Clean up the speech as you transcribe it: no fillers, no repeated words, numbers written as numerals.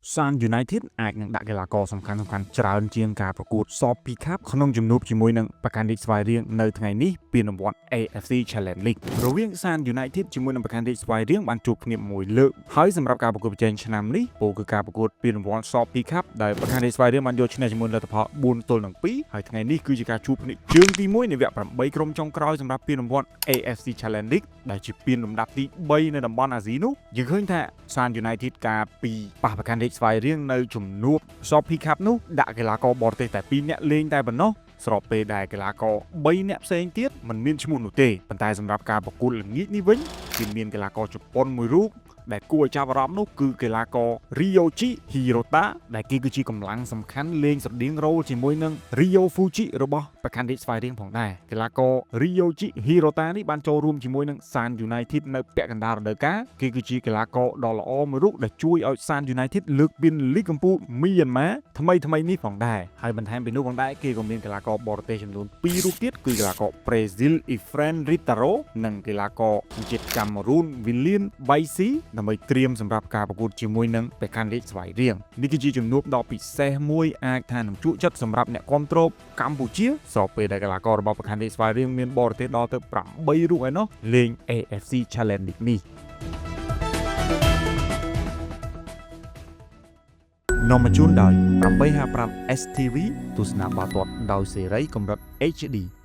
Shan United អាចនឹងដាក់កីឡាករសំខាន់ៗច្រើនជាងការប្រកួត Shopee Cup ក្នុងជំនួបជាមួយនឹងប្រកាន់រាជស្វាយរៀងនៅថ្ងៃនេះពានរង្វាន់ AFC Challenge League រវាង Shan United ជាមួយនឹងប្រកាន់រាជស្វាយរៀងបានជួបគ្នាមួយលើកហើយសម្រាប់ការប្រកួតប្រជែងឆ្នាំនេះពោលគឺការប្រកួតពានរង្វាន់ Shopee Cup ដែលប្រកាន់រាជស្វាយរៀងបានយកឈ្នះជាមួយលទ្ធផល4-2ហើយថ្ងៃនេះគឺជាការជួបគ្នាជើងទី1នៃវគ្គ8ក្រុមចុងក្រោយសម្រាប់ពានរង្វាន់ AFC Challenge League ដែលជាពានលំដាប់ទី3នៅតំបន់អាស៊ីនោះយើងឃើញថា Shan United កាលពីប៉ះប្រកាន់រាជស្វាយរៀងនៅជំនួប Shopee Cup នោះដាក់កីឡាករបរទេសតែ2នាក់លេងតែប៉ុណ្ណោះស្របពេលដែលកីឡាករ3នាក់ផ្សេងទៀតមិនមានឈ្មោះនោះទេប៉ុន្តែសម្រាប់ការប្រកួតល្ងាចនេះវិញគឺមានកីឡាករជប៉ុនមួយរូបដែលគួរឲ្យចាប់អារម្មណ៍នោះគឺកីឡាករ Ryoji Hirota ដែលគេគឺជាកម្លាំងសំខាន់លេងស្រដៀងរ៉ូលជាមួយនឹង Ryo Fuji របស់ប្រកាន់រាជស្វាយរៀងផងដែរកីឡាករ Ryoji Hirota នេះបានចូលរួមជាមួយនឹង San United នៅពាក់កណ្ដាលរដូវកាលគេគឺជាកីឡាករដ៏ល្អមួយរូបដែលជួយឲ្យ San United លើកពានលីកកំពូលមីយ៉ាន់ម៉ាថ្មីថ្មីនេះផងដែរហើយបន្ថែមពីនោះផងដែរគេក៏មានកីឡាករបរទេសចំនួន2រូបទៀតគឺកីឡាករប្រេស៊ីល Efren Ritaro និងកីឡាករជាតិកាមេរូន William Baisi ដើម្បីត្រៀមសម្រាប់ការប្រកួតជាមួយនឹងបេក្ខរាជស្វាយរៀងនេះគឺជាជំនួបដ៏ពិសេសមួយអាចថានឹងជក់ចិត្តសម្រាប់អ្នកគាំទ្រកម្ពុជាស្របពេលដែលកីឡាកររបស់បេក្ខរាជស្វាយរៀងមានបរទេសដល់ទៅ8រូបឯណោះលេង AFC Challenge League នេះនាំមកជូនដោយ855 STV ទស្សនាបាល់ទាត់ដោយសេរីកម្រិត HD។